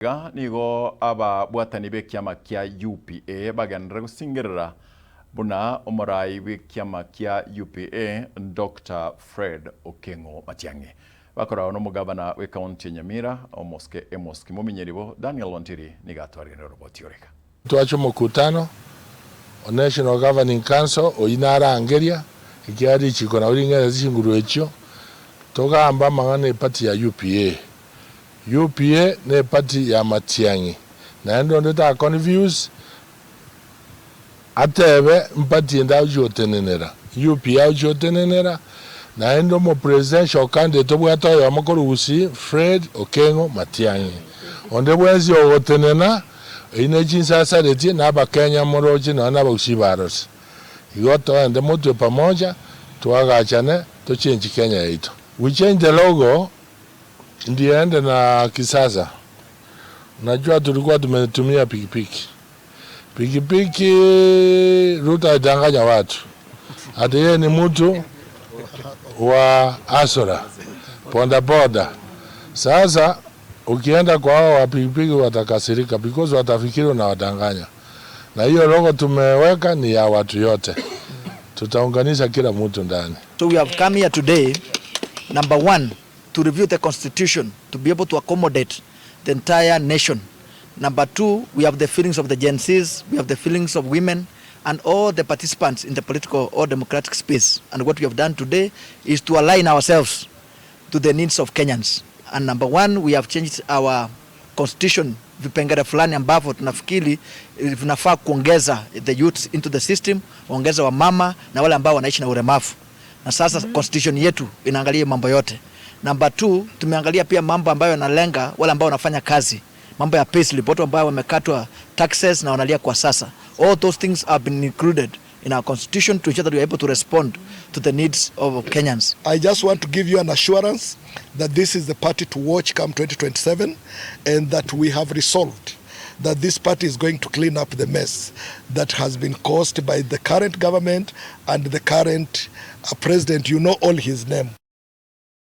Iga nigo ababwatani b'ekiama kia UPA bagenderere gosingerera buna omorai bw'ekiama kia UPA Doctor Fred Okengo Matiang'i. Bakoragwa nomogabana bw'ecounty ya Nyamira omosike Amos Kimominyeribo Daniel Ontiri nigo atwariganire oroboti oro iga. Twache omokutano o National Governing Council oyio narangeria, ekiagera richiko nabo ring'erete chinguru echio, togambe amang'ana eparty ya UPA. UPA ne party ya Matiang'i naende onde ta confuse atebe mparty ende agochia gotenenera. UPA agochia gotenenera naende omo presidential candidate obwate oyomo korwa Gusii Fred Okengo Matiang'i. Onde bwensi ogotenena eyio ne chinsasaretie na abakenya moroche nonya na abagusii barose. Igo toende motwe pamoja toagachane to change Kenya yaito. We change the logo Ndiende na kisasa, unajua tulikuwa tumetumia pikipiki. Pikipiki Ruto alidanganya watu ati yeye ni mtu wa hustler boda boda. Sasa ukienda kwa hao wa pikipiki watakasirika because watafikiri unawadanganya, na hiyo logo tumeweka ni ya watu yote, tutaunganisha kila mtu ndani. So we have come here today, number one, to review the constitution to be able to accommodate the entire nation. Number two, we have the feelings of the Gen Zs, we have the feelings of women and all the participants in the political or democratic space. And what we have done today is to align ourselves to the needs of Kenyans. And number one, we have changed our constitution vipengele fulani ambavyo tunafikiri eh, vinafaa kuongeza the youths into the system, ongeza wamama na wale ambao wanaishi na ulemavu. Na sasa constitution yetu inaangalia mambo yote. Number two, tumeangalia pia mambo ambayo yanalenga wale ambao wanafanya kazi, mambo ya payslip, watu ambao wamekatwa taxes na wanalia kwa sasa. All those things have been included in our constitution to ensure that we are able to respond to the needs of Kenyans. I just want to give you an assurance that this is the party to watch come 2027 and that we have resolved that this party is going to clean up the mess that has been caused by the current government and the current president. You know all his name.